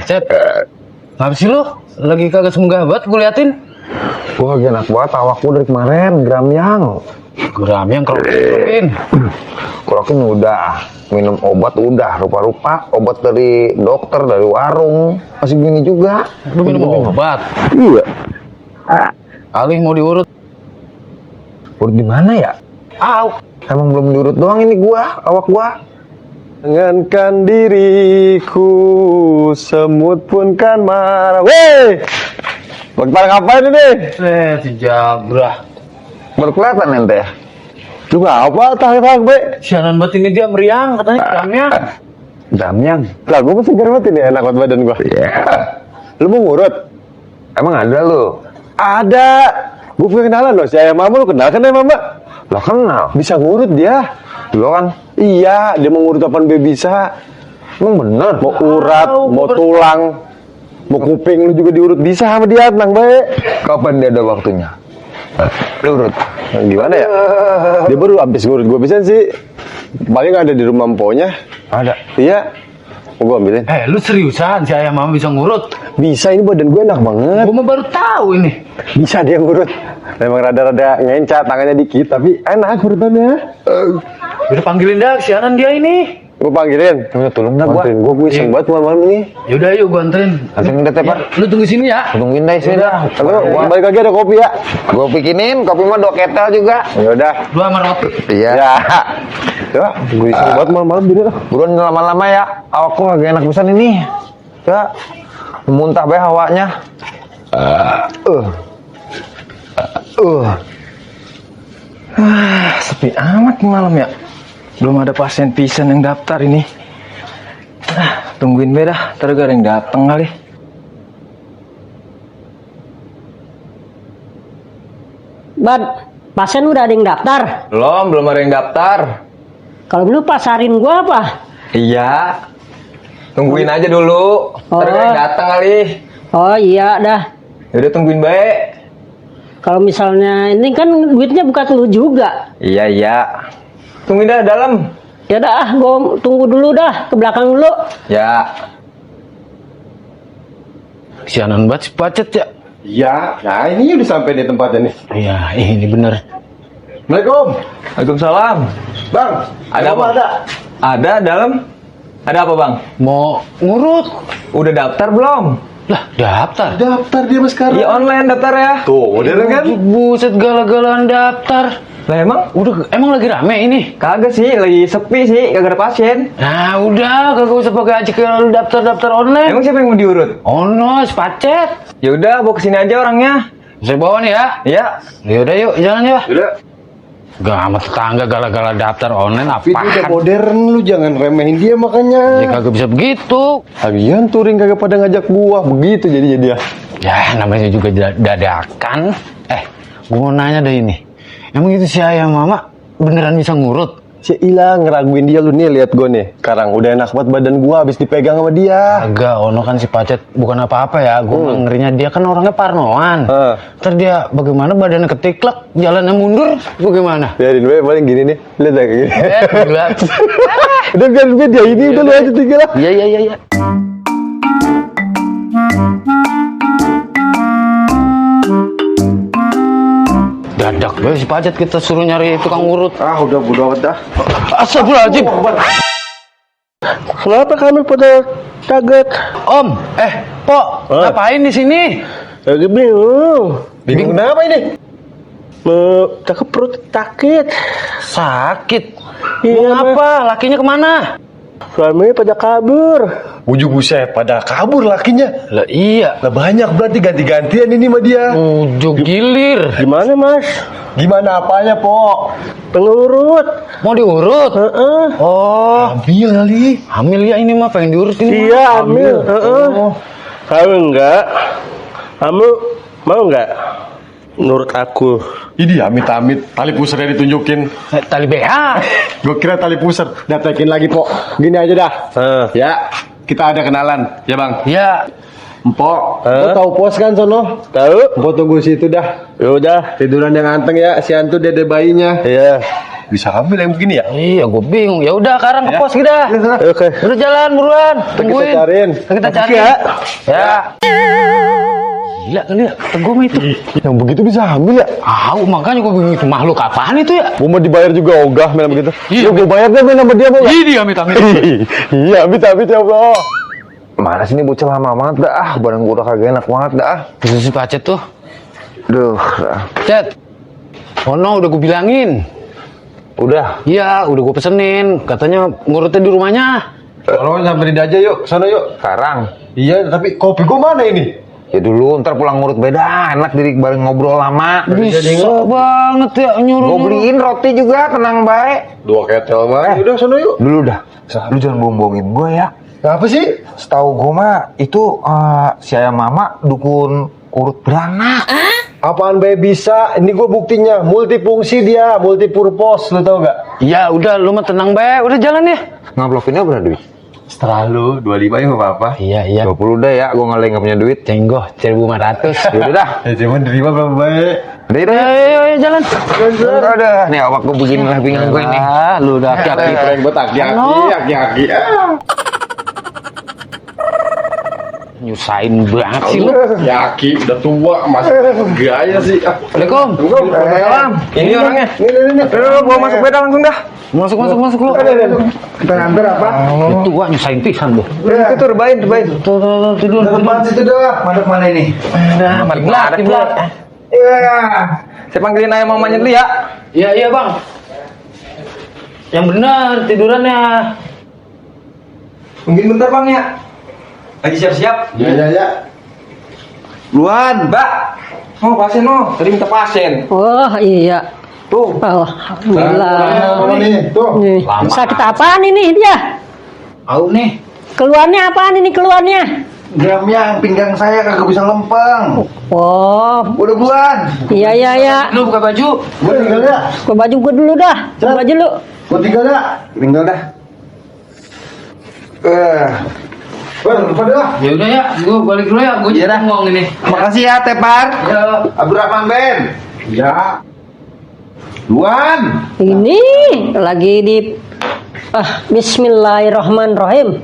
Cet. Ngapa sih lu? Lagi kagak semunggah banget gue liatin. Gua lagi enak banget awakku dari kemarin, Gramyang. Gramyang kalau kerokin. Krokin udah, minum obat udah, rupa-rupa obat dari dokter, dari warung. Masih gini juga. Lu minum obat? Iya. Alih mau diurut. Urut di mana ya? Au. Emang belum diurut doang ini awak gua. Jangankan diriku, semut pun kan marah. Weh, lagi pada ngapain ini? Si Jabrah. Baru kelihatan ente. Lu apa? Tahan be. Sialan banget ini dia meriang katanya Gramyang. Gramyang. Lah, gue masih segar banget ini, enak banget badan gua. Iya. Lu mau ngurut? Emang ada lu? Ada. Gue punya kenalan loh, si ayah mama, lu kenal kan ya mama? Lo kenal? Bisa ngurut dia. Lo kan? Iya, dia mau ngurut apaan be bisa. Emang bener? Mau urat, mau tulang, mau kuping lu juga diurut bisa sama dia, tenang baik. Kapan dia ada waktunya? Lu urut? Gimana ya? Dia baru habis ngurut gue bisa sih. Paling ada di rumah emponya. Ada. Iya. Mau gue ambilin. Lu seriusan si ayah mama bisa ngurut? Bisa, ini badan gue enak banget. Gue mah baru tahu ini. Bisa dia ngurut. Memang rada-rada ngencat tangannya dikit, tapi enak urutannya. Udah panggilin dah siaran dia ini. Gue panggilin. Udah tolong dah gua. Gue iseng banget malam-malam ini. Yaudah yuk gue anterin. Anterin deh, Pak. Lu tunggu sini ya. Tungguin deh sini dah. Lalu balik lagi ada kopi ya. Gua bikinin kopi mah 2 ketel juga. Ya udah. Dua sama roti. Iya. Ya. Ya, gue iseng banget malam-malam gini lah. Buruan lama-lama ya. Awakku lagi enak pisan ini. Ya. Muntah be hawanya. Sepi amat nih malam ya. Belum ada pasien pisan yang daftar ini. Tungguin be dah, ntar gak ada yang dateng kali. Bad, pasien udah ada yang daftar. Belum ada yang daftar. Kalau belum pasarin gua apa? Iya. Tungguin aja dulu. Ntar gak ada yang dateng kali. Oh iya dah. Yaudah tungguin baik. Kalau misalnya ini kan duitnya bukan lu juga. Iya. Tungguin dah dalam. Ya dah, gua tunggu dulu dah, ke belakang dulu. Ya. Sianan banget si Pacet ya. Iya. Nah ini udah sampai di tempatnya nih. Iya ini bener. Assalamualaikum. Waalaikumsalam. Bang. Ada apa? Ada. Ada dalam. Ada apa bang? Mau ngurut. Udah daftar belum? Lah daftar. Daftar dia mas sekarang. Iya online daftar ya. Tuh, udah kan? Buset gala-galaan daftar. Lah Emang lagi rame ini? kagak sih, lagi sepi sih, kagak ada pasien. Nah udah kagak usah pakai aja ke daftar online. Emang siapa yang mau diurut? Oh no, si Pacet. Ya udah, bawa kesini aja orangnya. Saya bawa nih ya. Iya. Yaudah yuk jalan ya. Udah. Gak amat tetangga gala-gala daftar online Tapi dia udah apaan? modern, lu jangan remehin dia Ya makanya. kagak bisa begitu. Lagian touring kagak pada ngajak gua, begitu jadinya dia. Ya namanya juga dadakan. Gua mau nanya deh ini. Emang itu si ayah mama beneran bisa ngurut? Si ilang ngeraguin dia lu nih, lihat gua nih. Sekarang udah enak banget badan gua habis dipegang sama dia. Agak, ono kan si Pacet bukan apa-apa ya. Gua mah ngerinya dia kan orangnya parnoan. Ntar dia bagaimana badannya ketiklek, jalannya mundur, bagaimana? Biarin gue paling gini nih, lihat kayak gini. Gila. Udah biarin dia ini, udah lu aja tinggal lah. Iya. Dadak be si Pacet kita suruh nyari tukang urut. Ah udah bodo amat dah. Astagfirullahaladzim. Kenapa kami pada kaget? Om, Pok, ngapain di sini? Lagi bingung. Bingung kenapa ini? Cakep perut sakit. Sakit. Iya, Mau apa? Lakinya kemana? Suaminya pada kabur. Ujung buset pada kabur lakinya. Lah iya. Lah banyak berarti ganti-gantian ini sama dia. Ujung gilir. Gimana mas? Gimana apanya po? Pengurut. Mau diurut? Oh, Ambil kali. hamil ya ini mah pengen diurut ini. Iya ambil. Kamu enggak? Kamu mau enggak? Menurut aku. Ini amit-amit tali pusarnya ditunjukin. Tali BH. Gue kira tali pusar. Datekin lagi po. Gini aja dah. Ya, kita ada kenalan. Ya bang. Ya. Empok. Lo tahu pos kan sono? Tahu. Empok tunggu situ dah. Ya udah. Tiduran yang anteng ya. Si Antu dede bayinya. Iya. bisa hamil yang begini ya? Iya, gue bingung. Ya udah, sekarang ke pos kita. Oke. Udah jalan buruan, tungguin. Kita cariin. Kita cari Ya. Ya. Gila kali ya, teguh mah itu. Yang begitu bisa hamil ya? Tahu, makanya gue bingung itu makhluk apaan itu ya? Gue mau dibayar juga ogah main begitu. Iya. Gue bayar deh main sama dia mau nggak? Iya, amit-amit. Iya, amit ya Allah. Mana sih ini bocah lama banget dah. Badan gue udah kagak enak banget dah. Itu si Pacet tuh. Duh. Cet. Oh no, udah gue bilangin. Udah. Iya, udah gue pesenin. Katanya ngurutnya di rumahnya. Kalau samperin aja yuk, sana yuk. Sekarang. Iya, tapi kopi gue mana ini? Ya dulu ntar pulang ngurut beda. Enak jadi bareng ngobrol lama. Bisa banget ya nyuruh. Gue beliin roti juga, tenang baik. 2 ketel mah. Udah sana yuk. Dulu dah. Lu jangan bohong-bohongin gue ya. Apa sih? Setahu gue mah itu si ayam mama dukun urut beranak. Apaan be bisa? Ini gue buktinya multifungsi dia, multipurpose, lu tau gak? Ya udah, lu mah tenang be. Udah jalan ya. Ngamplokinnya berapa duit? Setelah lu 25 ya gak apa-apa. Iya. 20 dah ya, gue nggak punya duit. Cenggoh, 1.500. Yaudah dah. Ya cuman terima berapa baik. Udah. Ayo, jalan. Udah. Nih awak gue begini lah pinggang gue ini. Ah, lu udah Aki prank buat aki. Nyusahin banget sih lu. Yaki udah tua, masih gaya sih. Assalamualaikum. Ini orangnya. Ini. Bawa masuk beda langsung dah. Masuk lu. Kita nganter apa? Itu gua nyusahin pisan lu. Itu tuh rebahin. Tuh, tidur. Depan situ dah. Madep mana ini? Udah, di belakang. Iya. Saya panggilin ayam mamanya dulu ya. Iya, Bang. Yang benar tidurannya. Mungkin bentar bang ya. Lagi siap-siap. Ya. Luan, Mbak. Oh pasien no. Tadi minta pasien. Oh iya. Tuh. Alhamdulillah. nih? Tuh. Nih, sakit apaan ini dia? Au nih. Keluarnya apaan ini keluarnya? Gramnya pinggang saya kagak bisa lempeng. Oh, Udah bulan. iya. Lu buka baju. Gue tinggal dah. Ke baju gue dulu dah. Ke baju lu. Gue tinggal dah. Tinggal dah. Lupa dah. Ya udah ya, gua balik dulu ya. Gua jadi ngomong ini. Makasih ya Tepar. Ya. Abdurrahman Ben. Ya. Luan. Ini lagi di Bismillahirrahmanirrahim.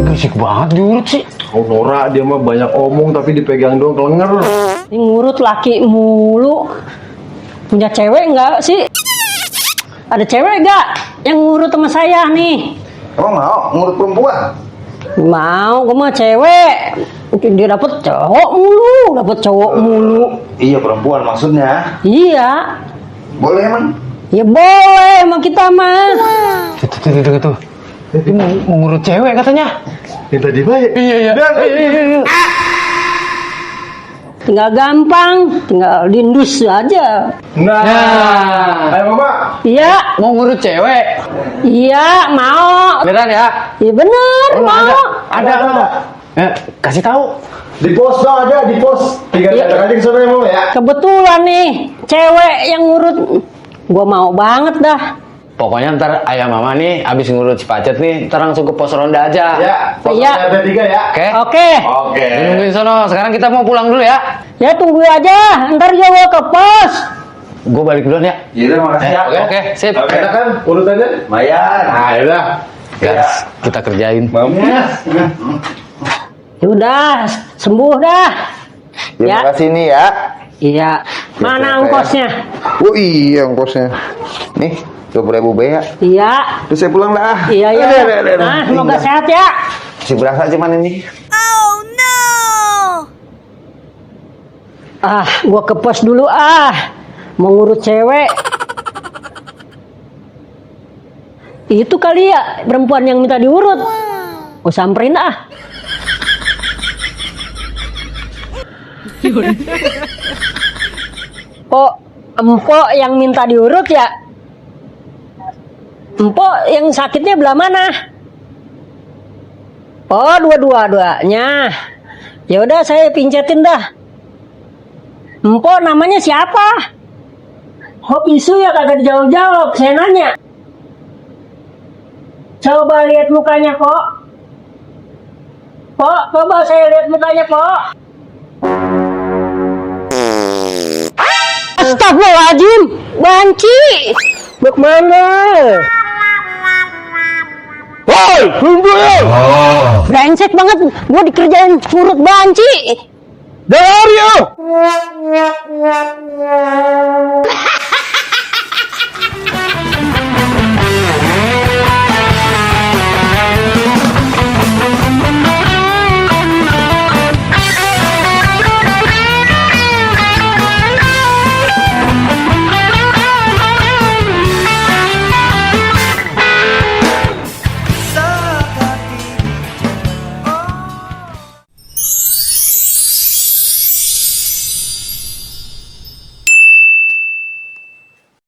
Berisik banget diurut sih. Oh Nora dia mah banyak omong tapi dipegang doang kelenger. Ini ngurut laki mulu. Punya cewek enggak sih? Ada cewek enggak yang ngurut sama saya nih? Emang mau ngurut perempuan? Mau, gue mah cewek. Dia dapet cowok mulu. Iya perempuan maksudnya. Iya. Boleh emang? Ya boleh emang kita mah. Tuh. Dia mau ngurut cewek katanya. Minta dibayar. Iya. Tinggal gampang, tinggal diindus aja. Nah. Ayo Mama. Iya, Mau ngurut cewek. iya mau. Beneran ya? Iya bener mau. Ada. Kasih tahu. Di pos dong ada di pos. Tinggal Iya. datang aja ke sana ya Mama ya. Kebetulan nih, cewek yang ngurut. Gua mau banget dah. Pokoknya ntar ayam mama nih abis ngurut si Pacet nih, ntar langsung ke pos ronda aja. Ya. Pos Iya. ada 3 ya. Oke? Oke. Oke. Nungguin sono. Sekarang kita mau pulang dulu ya. Ya tunggu aja, ntar juga gua ke pos. Gue balik duluan ya. Iya makasih ya. Oke, sip. Kita kan urutannya. Bayan. Nah, ya Gas, kita kerjain. Udah, sembuh dah. Ya, Ya. makasih nih ya. Iya. Mana ongkosnya? Oh iya ongkosnya. Nih 20.000 ya. Iya. Terus saya pulang dah. Iya. Aduh. Nah, semoga sehat ya. Masih berasa cuman ini. Gua ke pos dulu mau ngurut cewek. Itu kali ya perempuan yang minta diurut. Gua samperin Kok empok yang minta diurut ya? Empok yang sakitnya belah mana? Oh, dua-duanya. Ya udah saya pincetin dah. Empok namanya siapa? Kok bisu ya kagak dijawab-jawab, saya nanya. Coba lihat mukanya kok. Kok, coba saya lihat mukanya kok. Astagfirullahaladzim, banci. Mau kemana? Woi, tunggu ya. Brengsek banget, gua dikerjain ngurut banci. Dari ya.